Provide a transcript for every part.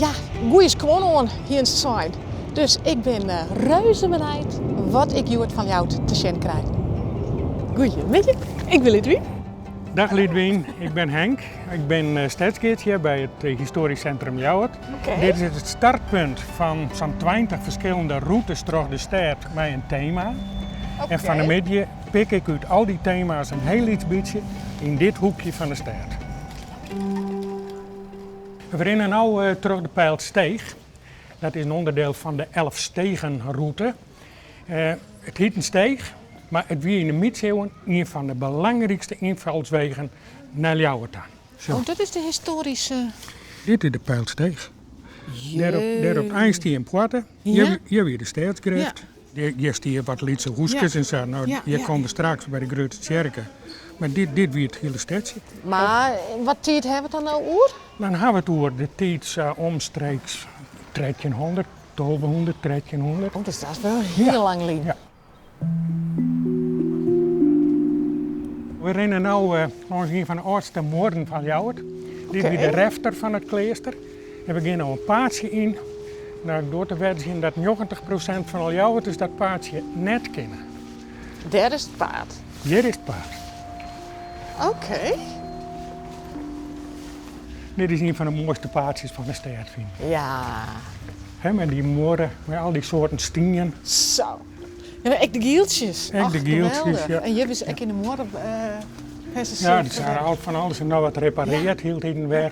Ja, goeie skuon oan, hiene se sein. Dus ik bin reuze benijd wat ik hjoed fan Ljouwert te sjen krij. Goeiemiddei, ik bin Lidwien. Dag Lidwien, ik bin Henk. Ik bin stedsgids hjir by it Histoarysk Sintrum Ljouwert. Dit is it startpunt fan sa'n 20 ferskillende rûtes troch de stêd mei in tema. En fan 'e middei pik ik út al dy tema's in hiel lyts bytsje yn dit hoekje fan de stêd. We rinne no troch de Pijlsteech. Dat is in ûnderdiel fan de Elfstegenrûte. It hiet in steech, mar it wie yn de midsiuwen ien fan de belangrykste ynfalswegen nei Ljouwert ta. Oh, dat is de histoaryske. Dit is de Pijlsteech. Dêr op it ein stie in poarte. Hjir wie de stêdsgrêft. Hjir stie wat lytse hûskes en sa. No, hjir komme we straks by de Grutte Tsjerke. Mar dit wie it hiele stedsje. Mar wat tiid hawwe we it dan no oer? Dan hawwe we it oer de tiid sa omstreeks trettjinhûndert, tolvehûndert, trettjinhûndert. Oh, dus dat is wol hiel lang lyn. Ja. We rinne no lâns ien fan de âldste muorren fan Ljouwert. Dit wie de refter fan it kleaster. En we gean no in paadsje yn. No, ik doar te wedzjen dat 90 prosint fan de Ljouwerters dat paadsje net kinne. Dêr is it paad. Hjir is it paad. Oké. Dit is ien fan de moaiste paadsjes fan de stêd, fyn ik. Ja. Hè, mei dy muorre, mei al dy soarten stien. Zo. Ja, mar ek de gieltsjes. Ek de gieltsjes, ja. En hjir is ek yn de muorre. Ja, der is al fan alles en noch wat reparearre hieltiden wer.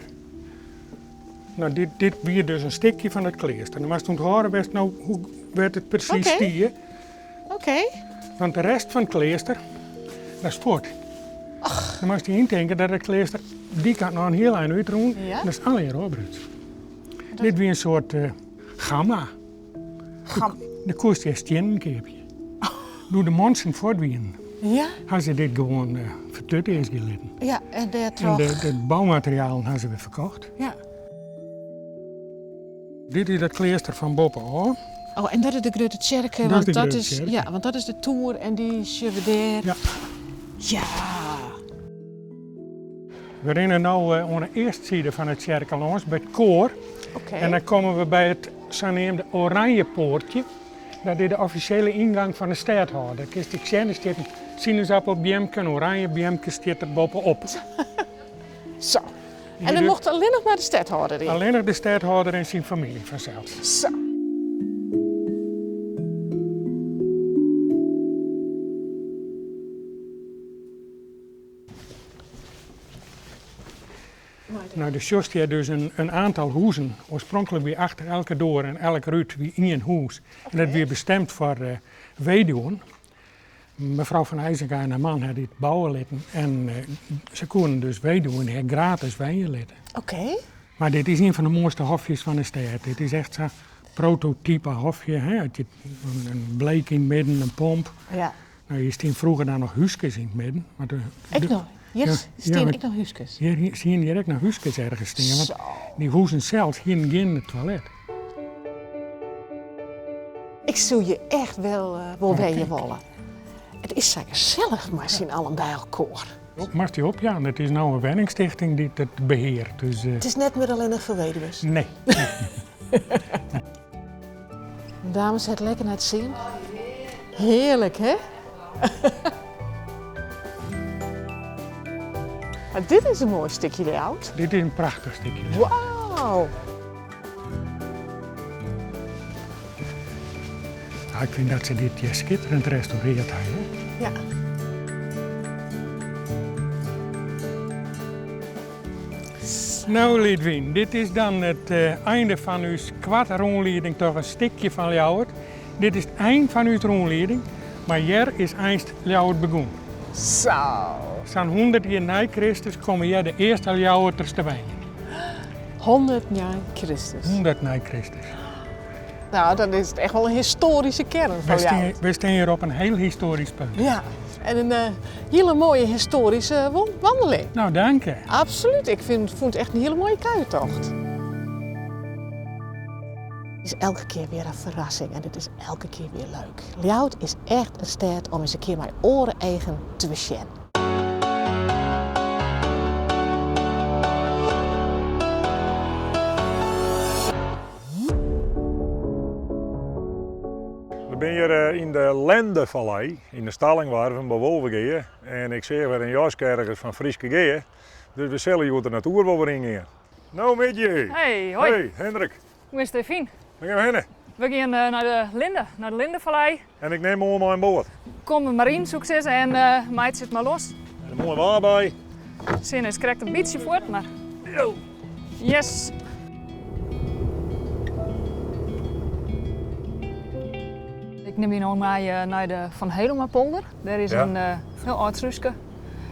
No, dit, dit wie dus in stikje fan it kleaster. No moatst ûnthâlde wêr'tst no, hoe, wêr't it presys stie. Oké. Want de rest fan it kleaster, dat is fuort. Dan moatst dy yntinke dat it kleaster dy kant noch in hiel ein útrûn. Dat is allegear ôfbrutsen. Dit wie in soart gamma. Dêr koest hjir stiennen keapje. Doe't de muontsen fuort wienen, ha se dit gewoan fertutearzgje litten. Ja, en dêrtroch. En de boumaterialen ha se wer ferkocht. Dit is it kleaster fan boppe ôf. Oh, en dat is de Grutte Tsjerke. Dat is de Grutte Tsjerke. Ja, want dat is de toer en dy sjogge we dêr. Ja. Ja. We rinne no oan de eastside fan de tsjerke lâns by it koar. En dan komme we by it saneamde Oranjepoartje. Dat is de offisjele yngang fan de stêdhâlder. Kinst ek sjen, der stiet in sinesappelbeamke, in oranjebeamke stiet der boppe-op. Zo. En dan mocht allinnich mar de stedhâlder yn? Allinnich de stedhâlder en syn famylje fansels. Zo. No, do sjochst hjir dus in oantal hûzen. Oarspronklik wie achter elke doar en elk rút wie ien hûs. En dat wie bestemd foar weduwen. Mefrou van Eysinga en har man ha dit bouwe litten en se koenen dus weduwen hjir gratis wenje litte. Mar dit is ien fan de moaiste hofjes fan de stêd. Dit is echt sa'n prototype hofje, hè? In bleek yn it midden, in pomp. No, hjir stienen froeger dan noch húskes yn it midden. Mar de, Ek noch? Hjir stean ek noch húskes? Hjir stienen hjir ek noch húskes ergens stean. Want dy hûzen sels hienen gjin toilet. Ik soe hjir echt wel, wol wenje wolle. It is sa gesellich mei syn allen by elkoar. Moatst dy opjaan, it is no in wenningstichting dy't it beheart. Dus, It is net mear allinnich foar weduwes? Nee. Dames, het lekker nei it sin. Hearlik, hè? Mar dit is in moai stikje Ljouwert. Dit is in prachtich stikje. Wauw! Ja, ik fyn dat se dit hjir skitterend restaureard ha, hè? Ja. No Lidwien, dit is dan it einde fan ús koarte rûnlieding troch in stikje fan Ljouwert. Dit is it ein fan ús rûnlieding, mar hjir is einst Ljouwert begûn. Zo! Sa'n 100 jier nei Kristus komme hjir de earste Ljouwerters te wenjen. 100 nei Kristus? 100 nei Kristus. Nou, dan is it echt wol in histoaryske kearn fan Ljouwert. Wy stean hjir op in hiel histoarysk punt. Ja, en in hiele moaie histoaryske wandeling. Nou, dank. Absolút, ik fyn, fûn it echt in hiele moaie kuiertocht. It is elke kear wer in ferrassing en it is elke kear wer leuk. Ljouwert is echt in stêd om ris in kear mei oare eagen te besjen. hjir yn de Lendevallei, yn de Stallingwarven by Wolvegea. En ik seach wer in jaske ergens fan Fryske Gea. Dus we sille hjoed de natoer wol wer yngean. No middei! Hey, hoi. Hey, Hendrik. Hoe is it Fien? Wêr gean we hinne? We gean nei de Linde, nei de Lindevallei. En ik nim oan mei in boat. Kom der mar yn, soe ik sizze, en meitsje it mar los. En in moai waar by. Sinne is krekt in bytsje fuort, mar yes! Ik nim dy no mei nei de Van Helomapolder. Dêr is in hiel âld slúske.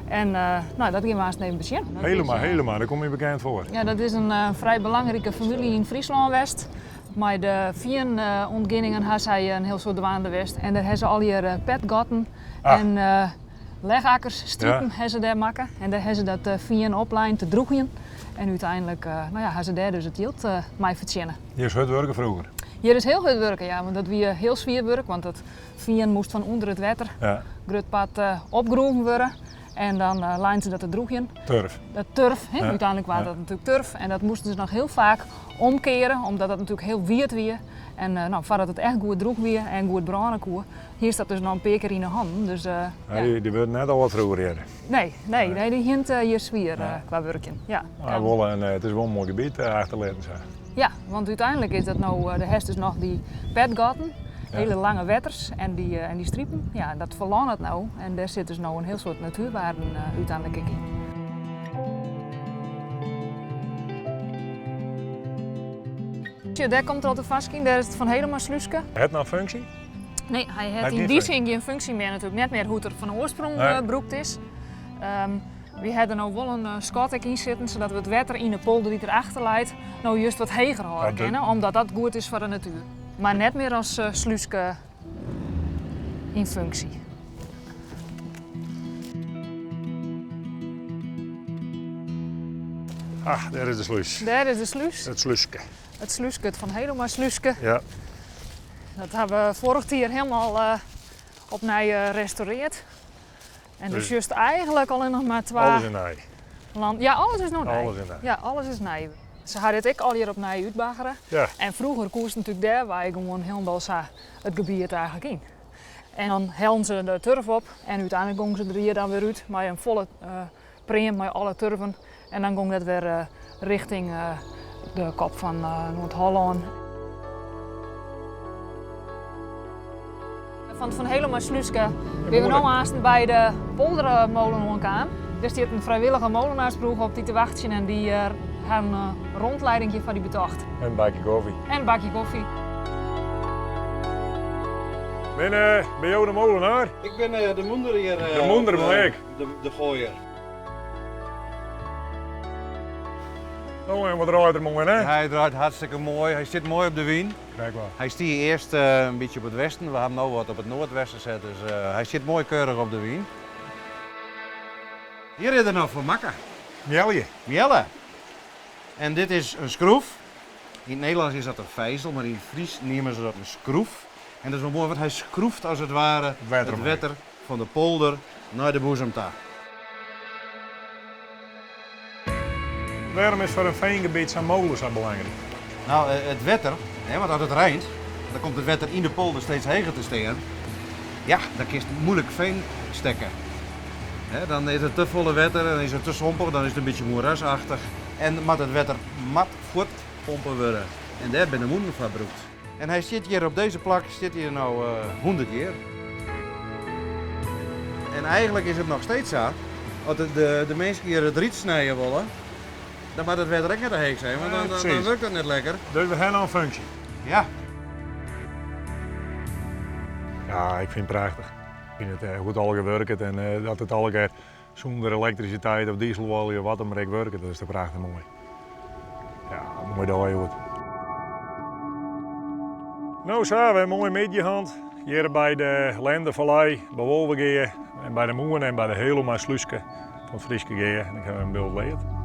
En no, dat gean we aanst even besjen. Heloma, Heloma, dêr komt my bekend foar. Ja, dat is in frij belangrike famylje yn Fryslân west. Mei de feanûntginningen ha sy in hiel soad dwaande west. En dêr ha se allegear petgatten en legakkers, stripen ha se dêr makke. En dêr ha se dat fean oplein te drûgjen. En úteinlik no ja, ha se dêr dus it jild mei fertsjinne. Hjir is hurd wurke froeger. Hjir is hiel hurd wurke, ja, want dat wie hiel swier wurk, want it fean moast fan ûnder it wetter grut part opgroeven wurde. En dan leinen se dat te drûgjen. Turf. Dat turf, hè, úteinlik waard dat natuerlik turf. En dat moasten se noch hiel faak omkeare, omdat dat natuerlik hiel wiet wie. En no, foardat it echt goed drûch wie en goed brâne koe, hiest dat dus noch in pear kear yn 'e hannen. Dus, ja. Dy wurde net âld froeger hjir. Nee, nee, nee, dy hiene it hjir swier kwa wurkjen. Ja. Mar wol in, it is wol in moai gebiet achterlitten sa. Ja, want úteinlik is dat no, do hast dus noch dy petgatten, hiele lange wetters en dy, en dy stripen. Ja, dat ferlânet no en dêr sit dus no in hiel soad natuerwaarden úteinlik ek yn. Sjoch, dêr komt er al tefoarskyn, dêr is it Van Heloma-slúske. Hat noch funksje? Nee, hy hat yn dy sin gjin funksje mear natuerlik, net mear hoe't er fan oarsprong brûkt is. Wy ha der no wol in skat ek yn sitten, sadat we it wetter yn de polder dy't der achter leit no just wat heger hâlde kinne, omdat dat goed is foar de natuer. Mar net mear as slúske yn funksje. Ah, dêr is de slús. Dêr is de slús. It slúske. It slúske, it Van Heloma slúske. Ja. Dat ha we foarich jier helemaal opnij restaureard. En dus just eigenlik allinnich mar twa. Alles is nij. Land, ja, alles is no nij. Alles is nij. Ja, alles is nij. Se ha dit ek allegear opnij útbaggere. Ja. En froeger koest natuerlik dêrwei gewoan hielendal sa it gebiet eigenlik yn. En dan hellen se de turf op en úteinlik gongen se der hjir dan wer út mei in folle pream mei alle turven. En dan gong dat wer richting de kop fan Noard-Hollân. Fan it Van Heloma Slúske binne we no aansten by de poldermolen oankaam. Dêr stiet in frijwillige molenaarsploech op dy te wachtsjen en dy ha in rondleidingje foar dy betocht. En in bakje kofje. En in bakje kofje. Bin, bin jo de molenaar? Ik bin de mûnder hjir. De mûnder, mei ek. De gooier. Oh, en wat draait er moai, hè? Hy draait hartstikke moai. Hy sit moai op de wyn. Kijk wel. Hy stie earst in bytsje op it westen. We ha him no wat op it noardwesten set, dus hy sit moai keurich op de wyn. Hjir is er noch foar makke. Mealje. Mealle. En dit is in skroef. Yn it Nederlânsk is dat in vijzel, mar yn it Frysk neame se dat in skroef. En dat is wol moai, want hy skroeft as it ware it wetter fan de polder nei de boezem ta. Wêrom is foar in feangebiet sa'n mole sa belangryk? No, it wetter, want as it reint, dan komt it wetter yn de polder steeds heger te stean. Ja, dan kinst moeilik fean stekke. Dan is it te folle wetter, dan is it te sompich, dan is it in bytsje moerasachtich. En moat it wetter moat fuortpompe wurde. En dêr binne de mûnen foar brûkt. En hy stiet hjir op dizze plak stiet hjir no 100 jier. En eigenlik is it noch steeds sa, as de, de minsken hjir it ryt snije wolle, dan moat it wetter ek net te heech zijn, want dan, dan, dan wurkt dat net lekker. Dus we ha noch in funksje. Ja. Ja, ik fyn it prachtich. Ik fyn it hoe it allegear wurket en dat it allegear sûnder elektrisiteit of dieseloalje of wat dan mar ek wurket, dat is toch prachtich moai. Ja, moai dei hjoed. No sa, wer in moaie middei hân. Hjir by de Lendevallei, by Wolvegea en by de Mûne en by de Heloma Slúske fan it Fryske Gea. En ik ha in bult leard.